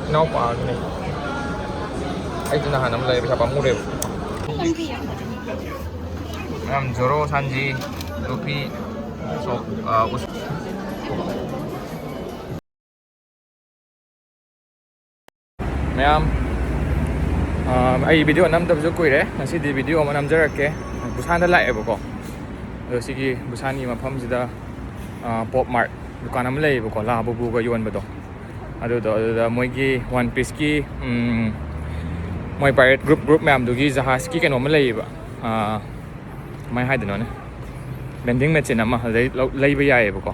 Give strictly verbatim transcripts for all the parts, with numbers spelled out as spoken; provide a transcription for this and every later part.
ꯏꯅꯥꯎꯄꯥꯒꯤꯅꯦ꯫ ꯑꯩꯗꯤ ꯅꯍꯥꯟ ꯑꯃ ꯂꯩ, ꯄꯩꯁꯥ ꯄꯥꯝꯃꯨꯔꯦꯕ꯫ ꯃꯌꯥꯝ ꯖꯣꯔꯣ, ꯁꯥꯟꯖꯤ, ꯂꯨꯐꯤ, ꯁꯣꯞ, ꯑ, ꯎꯁ-, ꯃꯌꯥꯝ, ꯑ, ꯑꯩ ꯚꯤꯗꯤꯑꯣ ꯅꯝꯗꯕꯁꯨ ꯀꯨꯏꯔꯦ꯫ ꯉꯁꯤꯗꯤ ꯚꯤꯗꯤꯑꯣ ꯑꯃ ꯅꯝꯖꯔꯛꯀꯦ꯫ ꯕꯨꯁꯥꯟꯗ ꯂꯥꯛꯑꯦꯕꯀꯣ꯫ ꯑꯗꯣ ꯁꯤꯒꯤ ꯕꯨꯁꯥꯟꯒꯤ ꯃꯐꯝꯁꯤꯗ, ꯑ, ꯄꯣꯞ ꯃꯥꯔꯠ ꯗꯨꯀꯥꯟ ꯑꯃ ꯂꯩꯌꯦꯕꯀꯣ, ꯂꯥ ꯕꯨꯕꯨꯒ ꯌꯣꯟꯕꯗꯣ꯫ ꯑꯗꯨꯗꯣ, ꯑꯗꯨꯗ ꯃꯣꯏꯒꯤ ꯋꯥꯟ ꯄꯤꯁꯀꯤ, ꯎꯝ, ꯃꯣꯏ ꯄꯥꯏꯔꯦꯠ ꯒ꯭ꯔꯨꯞ, ꯒ꯭ꯔꯨꯞ ꯃꯌꯥꯝꯗꯨꯒꯤ ꯖꯍꯥꯖꯀꯤ ꯀꯩꯅꯣ ꯑꯃ ꯂꯩꯌꯦꯕ꯫ ꯑ, ꯀꯃꯥꯏꯅ ꯍꯥꯏꯗꯣꯏꯅꯣꯅꯦ? ꯕꯦꯟꯗꯤꯡ ꯃꯦꯆꯤꯟ ꯑꯃ ꯑꯗꯩ ꯂꯧ-, ꯂꯩꯕ ꯌꯥꯏꯌꯦꯕꯀꯣ꯫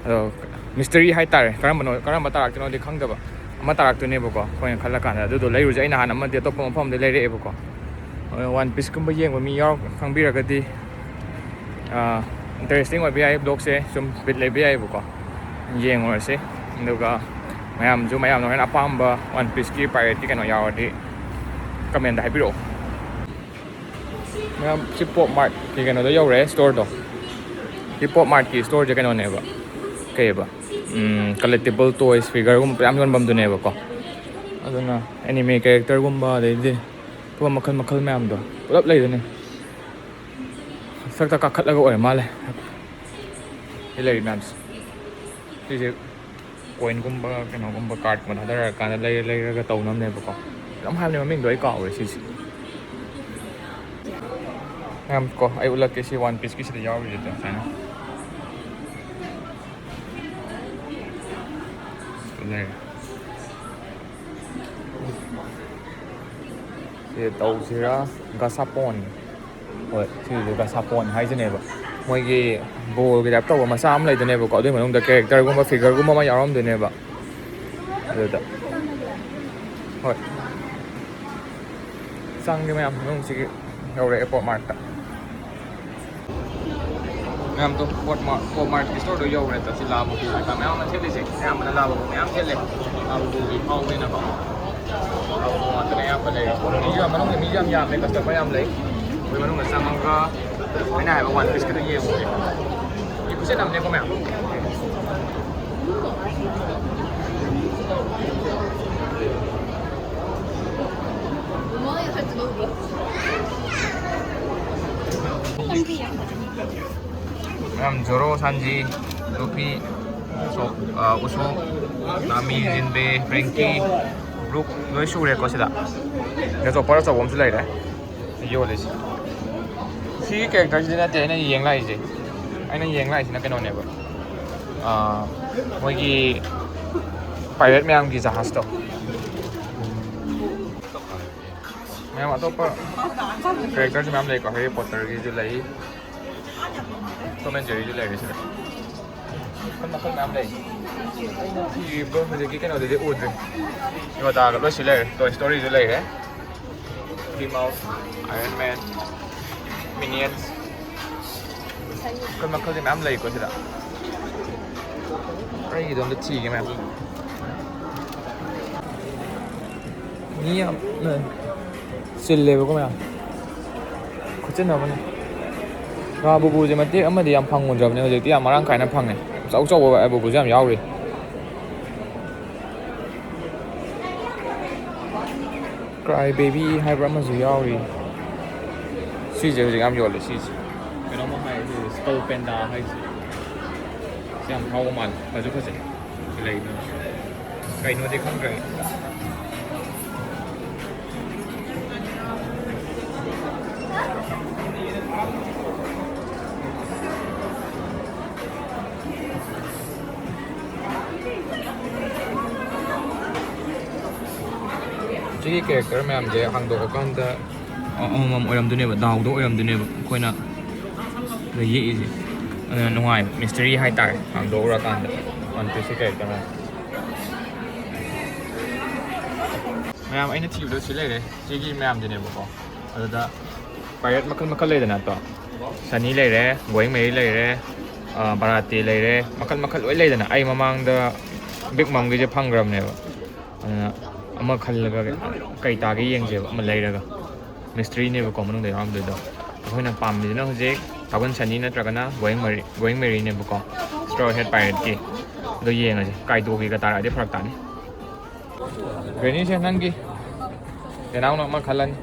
ꯑꯗꯣ ꯃꯤꯁꯇꯔꯤ ꯍꯥꯏꯇꯥꯔꯦ, ꯀꯔꯝꯕꯅꯣ, ꯀꯔꯝꯕ ꯇꯥꯔꯛꯇꯣꯏꯅꯣꯗꯤ ꯈꯪꯗꯕ ꯑꯃ ꯇꯥꯔꯛꯇꯣꯏꯅꯦꯕꯀꯣ, ꯑꯩꯈꯣꯏꯅ ꯈꯜꯂꯀꯥꯟꯗ꯫ ꯑꯗꯨꯗꯣ ꯂꯩꯔꯨꯁꯦ꯫ ꯑꯩ ꯅꯍꯥꯟ ꯑꯃꯗꯤ ꯑꯇꯣꯞꯄ ꯃꯐꯝ ꯑꯃꯗꯒꯤ ꯂꯩꯔꯛꯑꯦꯕꯀꯣ꯫ ꯑꯗꯣ ꯋꯥꯟ ꯄꯤꯁꯀꯨꯝꯕ ꯌꯦꯡꯕ ꯃꯤ ꯌꯥꯎꯔ ꯈꯪꯕꯤꯔꯒꯗꯤ, ꯑ, ꯏꯟꯇꯔꯦꯁꯇꯤꯡ ꯑꯣꯏꯕ ꯌꯥꯏ, ꯕ꯭ꯂꯣꯛꯁꯦ ꯁꯨꯝ ꯕꯤꯠ ꯂꯩꯕ ꯌꯥꯏꯌꯦꯕꯀꯣ꯫ ꯌꯦꯡꯉꯨꯔꯁꯤ꯫ ꯑꯗꯨꯒ ꯃꯌꯥꯝꯁꯨ, ꯃꯌꯥꯝꯅ ꯍꯣꯔꯦꯟ ꯑꯄꯥꯝꯕ ꯋꯥꯟ ꯄꯤꯁꯀꯤ ꯄꯥꯏꯔꯦꯠꯀꯤ ꯀꯩꯅꯣ ꯌꯥꯎꯔꯗꯤ ꯀꯃꯦꯟꯗ ꯍꯥꯏꯕꯤꯔꯛꯑꯣ꯫ ꯃꯌꯥꯝ, ꯁꯤ ꯄꯣꯞ ꯃꯥꯔꯠꯀꯤ ꯀꯩꯅꯣꯗ ꯌꯧꯔꯦ, ꯁ꯭ꯇꯣꯔꯗꯣ꯫ ꯁꯤ ꯄꯣꯞ ꯃꯥꯔꯠꯀꯤ ꯁ꯭ꯇꯣꯔꯁꯦ ꯀꯩꯅꯣꯅꯦꯕ, ꯀꯩꯑꯕ, ꯎꯝ, ꯀꯂꯦꯛꯇꯤꯕꯜ ꯇꯣꯏꯁ, ꯐꯤꯒꯔꯒꯨꯝꯕ ꯃꯌꯥꯝ ꯌꯣꯟꯐꯝꯗꯨꯅꯦꯕꯀꯣ꯫ ꯑꯗꯨꯅ ꯑꯦꯅꯤꯃꯦ ꯀꯦꯔꯦꯛꯇꯔꯒꯨꯝꯕ, ꯑꯗꯩꯗꯤ ꯑꯇꯣꯞꯄ ꯃꯈꯜ ꯃꯈꯜ ꯃꯌꯥꯝꯗꯣ ꯄꯨꯂꯞ ꯂꯩꯗꯨꯅꯤ꯫ ꯃꯊꯛꯇ ꯀꯥꯈꯠꯂꯒ ꯑꯣꯏꯔ ꯃꯥꯜꯂꯦ꯫ ꯁꯤ ꯂꯩꯔꯤ ꯃꯌꯥꯝꯁꯦ꯫ ꯁꯤꯁꯦ ꯀꯣꯏꯟꯒꯨꯝꯕ, ꯀꯩꯅꯣꯒꯨꯝꯕ, ꯀꯥꯔꯠꯀꯨꯝꯕ ꯊꯥꯗꯔꯀꯥꯟꯗ ꯂꯩꯔ ꯂꯩꯔꯒ ꯇꯧꯅꯕꯅꯦꯕꯀꯣ꯫ ꯀꯩꯅꯣꯝ ꯍꯥꯏꯕꯅꯦ, ꯃꯃꯤꯡꯗꯣ ꯑꯩ ꯀꯥꯎꯔꯦ ꯁꯤꯁꯦ꯫ ꯃꯌꯥꯝ ꯀꯣ, ꯑꯩ ꯎꯠꯂꯛꯀꯦ ꯁꯤ ꯋꯥꯟ ꯄꯤꯁꯀꯤꯁꯤꯗ ꯌꯥꯎꯔꯤꯁꯦ ꯁꯨꯃꯥꯏꯅ꯫ ꯂꯩꯔꯦ꯫ ꯁꯤ ꯇꯧꯁꯤꯔꯥ? ꯒꯁꯥꯄꯣꯟ꯫ ꯍꯣꯏ, ꯁꯤꯁꯦ ꯒꯁꯥꯄꯣꯟ ꯍꯥꯏꯁꯤꯅꯦꯕ꯫ ꯃꯣꯏꯒꯤ ꯕꯣꯜꯒꯤ ꯇꯥꯏꯞ ꯇꯧꯕ ꯃꯆꯥ ꯑꯃ ꯂꯩꯗꯣꯏꯅꯦꯕꯀꯣ, ꯑꯗꯨꯒꯤ ꯃꯅꯨꯡꯗ ꯀꯦꯔꯦꯛꯇꯔꯒꯨꯝꯕ, ꯐꯤꯒꯔꯒꯨꯝꯕ ꯑꯃ ꯌꯥꯎꯔꯝꯗꯣꯏꯅꯦꯕ꯫ ꯑꯗꯨꯗ, ꯍꯣꯏ, ꯆꯪꯒꯦ ꯃꯌꯥꯝ, ꯃꯅꯨꯡꯁꯤꯒꯤ ꯌꯧꯔꯛꯑꯦ ꯄꯣꯞ ꯃꯥꯔꯠꯇ꯫ ꯃꯌꯥꯝꯗꯣ ꯄꯣꯠ ꯃꯥ-, ꯄꯣꯞ ꯃꯥꯔꯠꯀꯤ ꯁ꯭ꯇꯣꯔꯗꯣ ꯌꯧꯔꯦ꯫ ꯁꯤ ꯂꯥ ꯕꯨꯕꯨ ꯍꯥꯏꯕ ꯃꯌꯥꯝ ꯑꯃ ꯊꯦꯠꯂꯤꯁꯦ, ꯑꯌꯥꯝꯕꯅ ꯂꯥ ꯕꯨꯕꯨ ꯃꯌꯥꯝ ꯊꯦꯠꯂꯦ꯫ ꯂꯥ ꯕꯨꯕꯨꯒꯤ ꯐꯥꯎꯕꯅꯤꯅꯀꯣ꯫ ꯂꯥ ꯕꯨꯕꯨ ꯉꯥꯛꯇꯅꯦ ꯑꯌꯥꯝꯕ ꯂꯩꯔꯦ꯫ ꯃꯤꯁꯨ ꯌꯥꯝ, ꯃꯅꯨꯡꯗ ꯃꯤꯁꯨ ꯌꯥꯝ ꯌꯥꯝꯃꯦ, ꯀꯁꯇꯃꯔ ꯌꯥꯝ ꯂꯩ꯫ ꯑꯩꯈꯣꯏ ꯃꯅꯨꯡꯗ ꯆꯪꯉꯒ ꯑꯩꯅ ꯍꯥꯏꯕ ꯋꯥꯟ ꯄꯤꯁꯀꯤꯗꯣ ꯌꯦꯡꯉꯨꯒꯦ꯫ ꯃꯤ ꯈꯨꯠꯆꯟ ꯑꯃꯅꯦꯀꯣ ꯃꯌꯥꯝ꯫ ꯖꯣꯔꯣ, ꯁꯥꯟꯖꯤ, ꯂꯨꯐꯤ, ꯁꯣ-, ꯑ, ꯎꯁꯣꯞ, ꯅꯥꯃꯤ, ꯖꯤꯟꯕꯦ, ꯐ꯭ꯔꯦꯡꯀꯤ, ꯕ꯭ꯔꯨꯛ, ꯂꯣꯏ ꯁꯨꯔꯦꯀꯣ ꯁꯤꯗ꯫ ꯁꯤꯗ ꯆꯣꯄꯔ ꯑꯆꯧꯕ ꯑꯃꯁꯨ ꯂꯩꯔꯦ꯫ ꯌꯣꯜꯂꯤꯁꯦ꯫ ꯁꯤꯒꯤ ꯀꯦꯔꯦꯛꯇꯔꯁꯤꯗꯤ ꯅꯠꯇꯦ ꯑꯩꯅ ꯌꯦꯡ ꯂꯥꯛꯏꯁꯦ꯫ ꯑꯩꯅ ꯌꯦꯡ ꯂꯥꯛꯏꯁꯤꯅ ꯀꯩꯅꯣꯅꯦꯕ꯫ ꯑ, ꯃꯣꯏꯒꯤ ꯄꯥꯏꯔꯦꯠ ꯃꯌꯥꯝꯒꯤ ꯖꯍꯥꯖꯇꯣ꯫ ꯃꯌꯥꯝ ꯑꯇꯣꯞꯄ ꯀꯦꯔꯦꯛꯇꯔꯁꯨ ꯃꯌꯥꯝ ꯂꯩꯀꯣ, ꯍꯦꯔꯤ ꯄꯣꯇꯔꯒꯤꯁꯨ ꯂꯩ, ꯇꯣꯝ ꯑꯦꯟ ꯖꯦꯔꯤꯁꯨ ꯂꯩꯔꯦ ꯁꯤꯗ꯫ ꯃꯈꯜ ꯃꯈꯜ ꯃꯌꯥꯝ ꯂꯩ꯫ ꯁꯤꯒꯤ ꯍꯧꯖꯤꯛꯀꯤ ꯀꯩꯅꯣꯗꯨꯗꯤ ꯎꯗ꯭ꯔꯤ꯫ ꯌꯣꯗꯥꯒ ꯂꯣꯏ ꯁꯤ ꯂꯩꯔꯦ, ꯇꯣꯏ ꯁ꯭ꯇꯣꯔꯤꯁꯨ ꯂꯩꯔꯦ, ꯃꯤꯀꯤ ꯃꯥꯎꯁ, ꯑꯥꯏꯔꯟ ꯃꯦꯟ, ꯃꯤꯅꯤꯌꯟꯁ, ꯃꯈꯜ ꯃꯈꯜꯗꯤ ꯃꯌꯥꯝ ꯂꯩꯀꯣ ꯁꯤꯗ꯫ ꯑꯩꯒꯤꯗꯣ ꯑꯝꯇ ꯊꯤꯒꯦ ꯃꯌꯥꯝ꯫ ꯃꯤ ꯌꯥꯝꯅ ꯆꯤꯜꯂꯦꯕꯀꯣ ꯃꯌꯥꯝ꯫ ꯈꯨꯠꯆꯤꯟꯅꯕꯅꯦ꯫ ꯂꯥꯕꯨꯕꯨꯁꯦ ꯃꯇꯦꯛ ꯑꯃꯗꯤ ꯌꯥꯝ ꯐꯪꯉꯨꯗ꯭ꯔꯕꯅꯦ, ꯍꯧꯖꯤꯛꯇꯤ ꯌꯥꯝ ꯃꯔꯥꯡ ꯀꯥꯏꯅ ꯐꯪꯉꯦ꯫ ꯑꯆꯧ ꯑꯆꯧꯕ ꯂꯥꯕꯨꯕꯨꯁꯨ ꯌꯥꯝ ꯌꯥꯎꯔꯤ꯫ ꯀ꯭ꯔꯥꯏ ꯕꯦꯕꯤ ꯍꯥꯏꯕ꯭ꯔꯥ ꯑꯃꯁꯨ ꯌꯥꯎꯔꯤ꯫ ꯁꯤꯁꯦ ꯍꯧꯖꯤꯛ ꯌꯥꯝ ꯌꯣꯜꯂꯦ ꯁꯤꯁꯦ꯫ ꯀꯩꯅꯣꯝꯃ ꯍꯥꯏ, ꯁꯤ ꯁ꯭ꯀꯜ ꯄꯦꯟꯗꯥ ꯍꯥꯏꯁꯦ꯫ ꯁꯤ ꯌꯥꯝ ꯍꯥꯎꯕ ꯃꯥꯜꯂꯦ, ꯐꯁꯨ ꯐꯖꯩ꯫ ꯁꯤ ꯂꯩꯗꯣ꯫ ꯀꯩꯅꯣꯗꯤ ꯈꯪꯗ꯭ꯔꯦ꯫ ꯁꯤꯒꯤ ꯀꯦꯔꯦꯛꯇꯔ ꯃꯌꯥꯝꯁꯦ ꯍꯥꯡꯗꯣꯛꯑꯀꯥꯟꯗ ꯑꯃꯃꯝ ꯑꯣꯏꯔꯝꯗꯣꯏꯅꯦꯕ, ꯗꯥꯎꯗꯣ ꯑꯣꯏꯔꯝꯗꯣꯏꯅꯦꯕ ꯑꯩꯈꯣꯏꯅ ꯌꯦꯛꯏꯁꯦ꯫ ꯑꯗꯨꯅ ꯅꯨꯡꯉꯥꯏꯕ ꯃꯤꯁꯇꯔꯤ ꯍꯥꯏꯇꯥꯔꯦ, ꯍꯥꯡꯗꯣꯛꯎꯔꯀꯥꯟꯗ ꯋꯥꯟ ꯄꯤꯁꯀꯤ ꯀꯦꯔꯦꯛꯇꯔ ꯃꯌꯥꯝ꯫ ꯃꯌꯥꯝ ꯑꯩꯅ ꯊꯤꯕꯗꯣ ꯁꯤ ꯂꯩꯔꯦ, ꯁꯤꯒꯤ ꯃꯌꯥꯝꯁꯤꯅꯦꯕꯀꯣ꯫ ꯑꯗꯨꯗ ꯄꯥꯏꯔꯦꯠ ꯃꯈꯜ ꯃꯈꯜ ꯂꯩꯗꯅ, ꯇꯣ, ꯁꯅꯤ ꯂꯩꯔꯦ, ꯒꯣꯌꯤꯡ ꯃꯦꯔꯤ ꯂꯩꯔꯦ, ꯑ, ꯕꯥꯔꯥꯇꯦ ꯂꯩꯔꯦ, ꯃꯈꯜ ꯃꯈꯜ ꯂꯣꯏ ꯂꯩꯗꯅ꯫ ꯑꯩ ꯃꯃꯥꯡꯗ ꯕꯤꯛ ꯃꯝꯒꯤꯁꯦ ꯐꯪꯈ꯭ꯔꯕꯅꯦꯕ꯫ ꯑꯗꯨꯅ ꯑꯃ ꯈꯜꯂꯒ ꯀꯩ ꯇꯥꯒꯦ ꯌꯦꯡꯁꯦꯕ, ꯑꯃ ꯂꯩꯔꯒ꯫ ꯃꯤꯁꯇ꯭ꯔꯤꯅꯦꯕꯀꯣ ꯃꯅꯨꯡꯗ ꯌꯥꯎꯔꯝꯗꯣꯏꯗꯣ꯫ ꯑꯩꯈꯣꯏꯅ ꯄꯥꯝꯃꯤꯁꯤꯅ ꯍꯧꯖꯤꯛ ꯊꯥꯕꯜ ꯁꯅꯤ ꯅꯠꯇ꯭ꯔꯒꯅ ꯒꯣꯌꯤꯡ ꯃꯦꯔꯤ, ꯒꯣꯌꯤꯡ ꯃꯦꯔꯤꯅꯦꯕꯀꯣ꯫ ꯁ꯭ꯇ꯭ꯔꯣ ꯍꯦꯠ ꯄꯥꯏꯔꯦꯠꯀꯤ꯫ ꯑꯗꯣ ꯌꯦꯡꯉꯁꯤ, ꯀꯥꯏꯗꯣꯒꯤꯒ ꯇꯥꯔꯛꯑꯗꯤ ꯐꯔꯛ ꯇꯥꯅꯤ꯫ ꯒ꯭ꯔꯦꯅꯤꯁꯦ ꯅꯪꯒꯤ ꯅꯅꯥꯎꯅ ꯑꯃ ꯈꯜꯂꯅꯤ꯫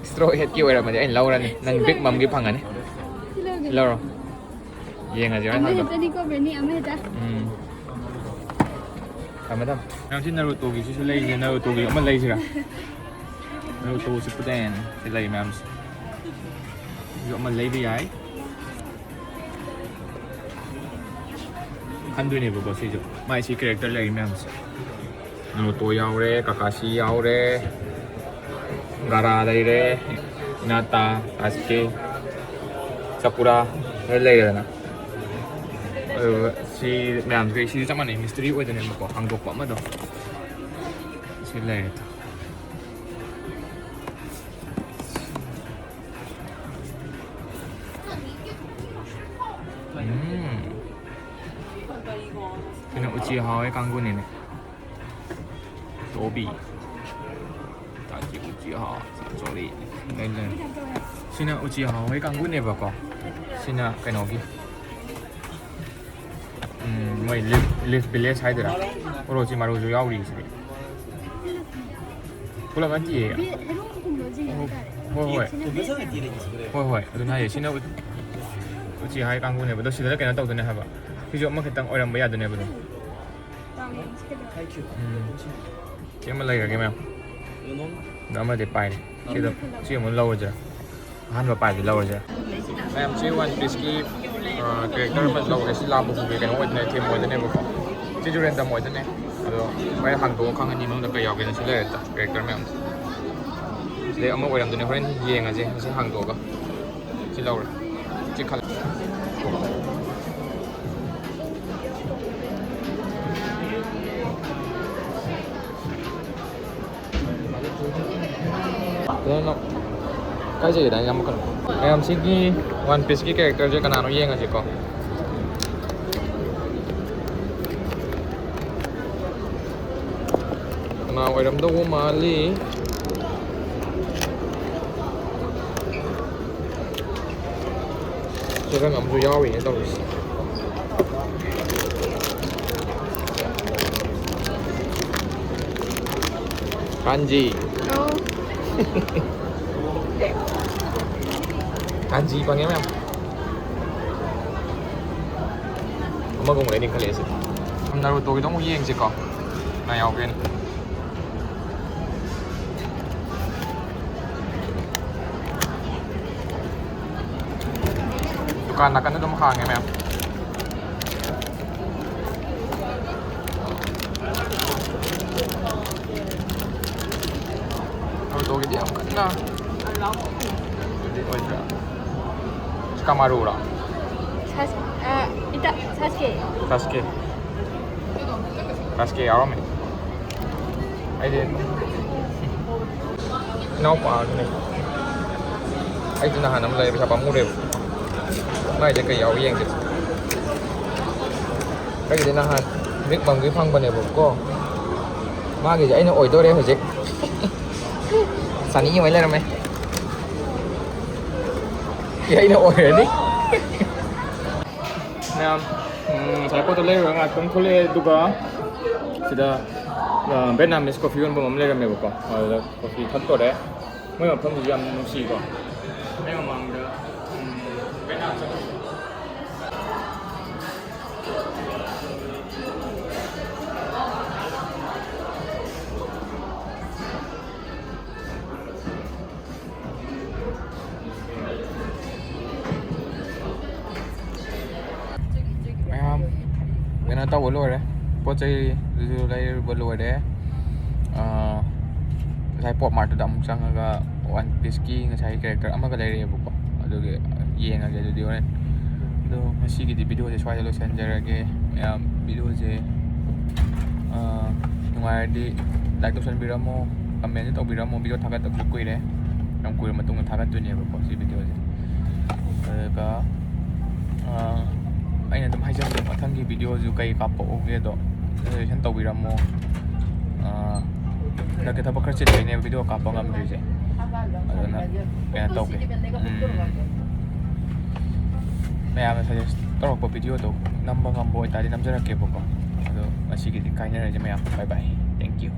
Straw Hat ꯀꯤ ꯑꯣꯏꯔꯝꯃꯗꯤ ꯑꯩꯅ ꯂꯧꯔꯅꯤ꯫ ꯅꯪ Big Mom ꯒꯤ ꯐꯪꯉꯅꯤ꯫ ꯁꯤ ꯂꯧꯔꯣ꯫ ꯌꯦꯡꯉꯁꯤ ꯍꯣꯔꯦꯟ ꯑꯃ ꯍꯪꯗꯣ꯫ ꯍꯦꯛꯇꯅꯤꯀꯣ, ꯕ꯭ꯔꯦꯅꯤ, ꯑꯃ ꯍꯦꯛꯇ꯫ ꯎꯝ꯫ ꯊꯝꯃꯦ, ꯊꯝꯃꯦ꯫ ꯃꯌꯥꯝꯁꯤ Naruto ꯒꯤꯁꯤꯁꯨ ꯂꯩꯁꯦ꯫ Naruto ꯒꯤ ꯑꯃ ꯂꯩꯁꯤꯔꯥ? Naruto Shippuden ꯁꯤ ꯂꯩ ꯃꯌꯥꯝꯁꯦ꯫ ꯁꯤꯁꯨ ꯑꯃ ꯂꯩꯕ ꯌꯥꯏ꯫ ꯈꯟꯗꯣꯏꯅꯦꯕꯀꯣ ꯁꯤꯁꯨ꯫ ꯃꯥꯏ ꯁꯤ character ꯂꯩꯔꯤ ꯃꯌꯥꯝꯁꯦ꯫ ꯅꯥꯔꯨꯇꯣ ꯌꯥꯎꯔꯦ, ꯀꯥꯀꯥꯁꯤ ꯌꯥꯎꯔꯦ, ꯒꯥꯔꯥ ꯂꯩꯔꯦ, ꯍꯤꯅꯥꯇꯥ, ꯁꯥꯁꯨꯀꯦ, ꯁꯥꯀꯨꯔꯥ ꯂꯣꯏ ꯂꯩꯔꯦꯗꯅ꯫ ꯑꯗꯨꯒ ꯁꯤ ꯃꯌꯥꯝꯁꯤꯒ ꯁꯤꯁꯨ ꯆꯞ ꯃꯥꯟꯅꯩ, mystery ꯑꯣꯏꯗꯣꯏꯅꯦꯕꯀꯣ, ꯍꯥꯡꯗꯣꯛꯄ ꯑꯃꯗꯣ꯫ ꯁꯤ ꯂꯩꯔꯦ꯫ ꯎꯝ꯫ ꯁꯤꯅ ꯎꯆꯤꯍꯥ ꯍꯣꯏ ꯀꯥꯡꯕꯨꯅꯤꯅꯦ꯫ ꯇꯣꯕꯤ꯫ ꯇꯥꯀꯤ ꯎꯆꯤꯍꯥ꯫ ꯁꯣꯔꯤ꯫ ꯂꯩ, ꯂꯩ꯫ ꯁꯤꯅ ꯎꯆꯤꯍꯥ ꯍꯣꯏ ꯀꯥꯡꯕꯨꯅꯦꯕꯀꯣ꯫ ꯁꯤꯅ ꯀꯩꯅꯣꯒꯤ꯫ ꯎꯝ, ꯃꯣꯏ Leaf, Leaf Village ꯍꯥꯏꯗꯣꯏꯔꯥ? ꯎꯔꯣꯆꯤꯃꯥꯔꯨꯁꯨ ꯌꯥꯎꯔꯤ ꯁꯤꯗꯤ꯫ ꯄꯨꯂꯞ ꯅꯠꯇꯤꯌꯦ꯫ ꯍꯦꯔꯣꯒꯨꯝꯕꯁꯤꯡ ꯍꯥꯏꯇꯥꯔꯦ꯫ ꯍꯣꯏ, ꯍꯣꯏ꯫ ꯁꯤꯅ ꯕꯦꯠ ꯍꯣꯏ, ꯍꯣꯏ꯫ ꯑꯗꯨꯅ ꯍꯥꯏꯌꯦ꯫ ꯁꯤꯅ ꯎ-, ꯎꯆꯤꯍꯥ ꯍꯣꯏ ꯀꯥꯡꯕꯨꯅꯦꯕ꯫ ꯑꯗꯣ ꯁꯤꯗꯅ ꯀꯩꯅꯣ ꯇꯧꯗꯣꯏꯅꯦ ꯍꯥꯏꯕ꯫ ꯁꯤꯁꯨ ꯑꯃꯈꯛꯇꯪ ꯑꯣꯏꯔꯝꯕ ꯌꯥꯗꯣꯏꯅꯦꯕ ꯑꯗꯨꯝ꯫ ꯇꯥꯎ ꯌꯦꯡꯁꯤ ꯀꯩꯗꯧꯔꯒꯦ꯫ ꯎꯝ꯫ ꯁꯤ ꯑꯃ ꯂꯩꯔꯒꯦ ꯃꯌꯥꯝ꯫ ꯑꯗꯣ ꯑꯃꯗꯤ ꯄꯥꯏꯔꯦ꯫ ꯁꯤꯗ, ꯁꯤ ꯑꯃꯨꯛ ꯂꯧꯔꯁꯤꯔꯥ? ꯑꯍꯥꯟꯕ ꯄꯥꯏꯕꯗꯤ ꯂꯧꯔꯁꯤꯔꯥ? ꯃꯌꯥꯝ ꯁꯤ One Piece ꯀꯤ, ꯑ, character ꯑꯃ ꯂꯧꯔꯦ꯫ ꯁꯤ ꯂꯥꯕꯨ ꯀꯨꯝꯕꯤ ꯀꯩꯅꯣ ꯑꯣꯏꯗꯣꯏꯅꯦ, theme ꯑꯣꯏꯗꯣꯏꯅꯦꯕꯀꯣ꯫ ꯁꯤꯁꯨ random ꯑꯣꯏꯗꯣꯏꯅꯦ꯫ ꯑꯗꯣ ꯍꯣꯔꯦꯟ ꯍꯥꯡꯗꯣꯛꯑ ꯈꯪꯉꯅꯤ ꯃꯅꯨꯡꯗ ꯀꯩ ꯌꯥꯎꯒꯦꯅ꯫ ꯁꯤ ꯂꯩꯔꯦ character ꯃꯌꯥꯝꯁꯦ꯫ ꯁꯤꯗꯩ ꯑꯃ ꯑꯣꯏꯔꯝꯗꯣꯏꯅꯦ꯫ ꯍꯣꯔꯦꯟ ꯌꯦꯡꯉꯁꯦ ꯃꯁꯤ ꯍꯥꯡꯗꯣꯛꯑꯒ꯫ ꯁꯤ ꯂꯧꯔꯦ꯫ ꯁꯤ ꯈꯜꯂꯦ꯫ ꯀꯩꯅꯣ? ꯀꯥꯏ ꯆꯠꯈꯤꯗꯥꯏꯅꯦ ꯑꯃꯨꯛꯀ? ꯃꯌꯥꯝ ꯁꯤꯒꯤ One Piece ꯀꯤ character ꯁꯦ ꯀꯅꯥꯅꯣ ꯌꯦꯡꯉꯁꯤꯀꯣ꯫ ꯀꯅꯥ ꯑꯣꯏꯔꯝꯗꯧꯕ ꯃꯥꯜꯂꯤ? ꯁꯤꯗ ꯑꯃꯁꯨ ꯌꯥꯎꯔꯤꯅꯦ ꯇꯧꯔꯤꯁꯦ꯫ ꯀꯥꯟꯖꯤ꯫ ꯑꯧ꯫ ꯀꯥꯟꯖꯤ ꯐꯪꯉꯦ ꯃꯌꯥꯝ꯫ ꯑꯃꯒ ꯑꯃꯨꯛ ꯂꯩꯅꯤꯡꯈꯠꯂꯛꯑꯦ ꯁꯤꯗꯤ꯫ ꯅꯥꯔꯨꯇꯣꯒꯤꯗꯣ ꯑꯃꯨꯛ ꯌꯦꯡꯁꯤꯀꯣ꯫ ꯀꯅꯥ ꯌꯥꯎꯒꯦꯅ꯫ ꯗꯨꯀꯥꯟ ꯅꯥꯀꯟꯗ ꯑꯗꯨꯝ ꯍꯥꯡꯉꯦ ꯃꯌꯥꯝ꯫ ꯅꯥꯔꯨꯇꯣꯒꯤꯗꯤ ꯌꯥꯝ ꯀꯟꯅ ꯍꯧꯖꯤꯛ ꯑꯣꯏꯗ꯭ꯔꯥ? ꯁꯤꯀꯥꯃꯥꯔꯨꯔꯣ? ꯁꯥꯁ-, ꯑ, ꯏꯇꯥ, ꯁꯥꯁꯀꯦ꯫ ꯁꯥꯁꯀꯦ꯫ ꯁꯥꯁꯀꯦ ꯌꯥꯎꯔꯝꯃꯦ꯫ ꯑꯩꯗꯤ ꯏꯅꯥꯎꯄꯥꯗꯨꯅꯦ꯫ ꯑꯩꯗꯤ ꯅꯍꯥꯟ ꯑꯃ ꯂꯩꯔꯦ, ꯄꯩꯁꯥ ꯄꯥꯝꯃꯨꯔꯦꯕ꯫ ꯃꯥꯏꯁꯦ ꯀꯩ ꯌꯥꯎꯏ ꯌꯦꯡꯁꯦ꯫ ꯑꯩꯒꯤꯗꯤ ꯅꯍꯥꯟ ꯕꯤꯛ ꯕꯝꯒꯤ ꯐꯪꯕꯅꯦꯕꯀꯣ꯫ ꯃꯥꯒꯤꯁꯦ ꯑꯩꯅ ꯑꯣꯏꯗꯣꯔꯦ ꯍꯧꯖꯤꯛ꯫ ꯆꯅꯤ ꯑꯃ ꯂꯩꯔꯝꯃꯦ꯫ ꯁꯤ ꯑꯩꯅ ꯑꯣꯏꯔꯅꯤ꯫ ꯃꯌꯥꯝ, ꯎꯝ, ꯉꯁꯥꯏ ꯄꯣꯠꯇꯣ ꯂꯩꯔꯨꯔꯒ ꯉꯥꯏꯍꯥꯛꯇꯪ ꯊꯣꯛꯂꯛꯑꯦ, ꯑꯗꯨꯒ ꯁꯤꯗ, ꯑ, Vietnamese coffee ꯌꯣꯟꯐꯝ ꯑꯃ ꯂꯩꯔꯝꯃꯦꯕꯀꯣ꯫ ꯑꯗꯨꯗ coffee ꯊꯛꯇꯣꯔꯦ꯫ ꯃꯣꯏ ꯃꯐꯝꯗꯨꯁꯨ ꯌꯥꯝ ꯅꯨꯡꯁꯤꯀꯣ꯫ ꯑꯩ ꯃꯃꯥꯡꯗ, ꯎꯝ, Vietnam ꯆꯠꯂꯨꯕ꯫ ꯃꯌꯥꯝ ꯀꯩꯅꯣ ꯇꯧꯕ ꯂꯣꯏꯔꯦ, ꯄꯣꯠ ꯆꯩꯗꯨꯁꯨ ꯂꯩꯔꯨꯕ ꯂꯣꯏꯔꯦ꯫ ꯑꯥ, ꯉꯁꯥꯏ Pop Mart ꯇꯨꯗ ꯑꯃꯨꯛ ꯆꯪꯉꯒ One Piece ꯀꯤ ꯉꯁꯥꯏ character ꯑꯃꯒ ꯂꯩꯔꯛꯑꯦꯕꯀꯣ, ꯑꯗꯨꯒꯤ ꯌꯦꯡꯉꯒꯦ ꯑꯗꯨꯗꯤ ꯍꯣꯔꯦꯟ꯫ ꯑꯗꯣ ꯉꯁꯤꯒꯤꯗꯤ video ꯁꯦ ꯁ꯭ꯋꯥꯏꯗ ꯂꯣꯏꯁꯤꯟꯖꯔꯒꯦ꯫ ꯃꯌꯥꯝ video ꯁꯦ, ꯑꯥ, ꯅꯨꯡꯉꯥꯏꯔꯗꯤ like ꯇꯧꯁꯟꯕꯤꯔꯝꯃꯣ, comment ꯁꯨ ꯇꯧꯕꯤꯔꯝꯃꯣ, video ꯊꯥꯒꯠꯇꯕꯁꯨ ꯀꯨꯏꯔꯦ꯫ ꯌꯥꯝ ꯀꯨꯏꯔ ꯃꯇꯨꯡꯗ ꯊꯥꯒꯠꯇꯣꯏꯅꯦꯕꯀꯣ ꯁꯤ video ꯁꯦ꯫ ꯑꯗꯨꯒ, ꯑꯥ, ꯑꯩꯅ ꯑꯗꯨꯝ ꯍꯥꯏꯖꯕꯗꯣ, ꯃꯊꯪꯒꯤ video ꯁꯨ ꯀꯩ ꯀꯥꯞꯄꯛꯎꯒꯦꯗꯣ suggestion ꯇꯧꯕꯤꯔꯝꯃꯣ꯫ ꯑꯥ, ꯍꯟꯗꯛꯇꯤ ꯊꯕꯛ ꯈꯔ ꯆꯤꯟꯕꯩꯅꯦꯕ video ꯀꯥꯞꯄ ꯉꯝꯗ꯭ꯔꯤꯁꯦ꯫ ꯑꯗꯨꯅ ꯀꯩꯅꯣ ꯇꯧꯒꯦ꯫ ꯎꯝ, ꯃꯌꯥꯝꯅ suggest ꯇꯧꯔꯛꯄ video ꯗꯣ ꯅꯝꯕ ꯉꯝꯕ ꯑꯣꯏꯇꯥꯔꯗꯤ ꯅꯝꯖꯔꯛꯀꯦꯕꯀꯣ꯫ ꯑꯗꯣ ꯉꯁꯤꯒꯤꯗꯤ ꯀꯥꯏꯅꯔꯁꯦ ꯃꯌꯥꯝ꯫ Bye bye꯫ Thank you꯫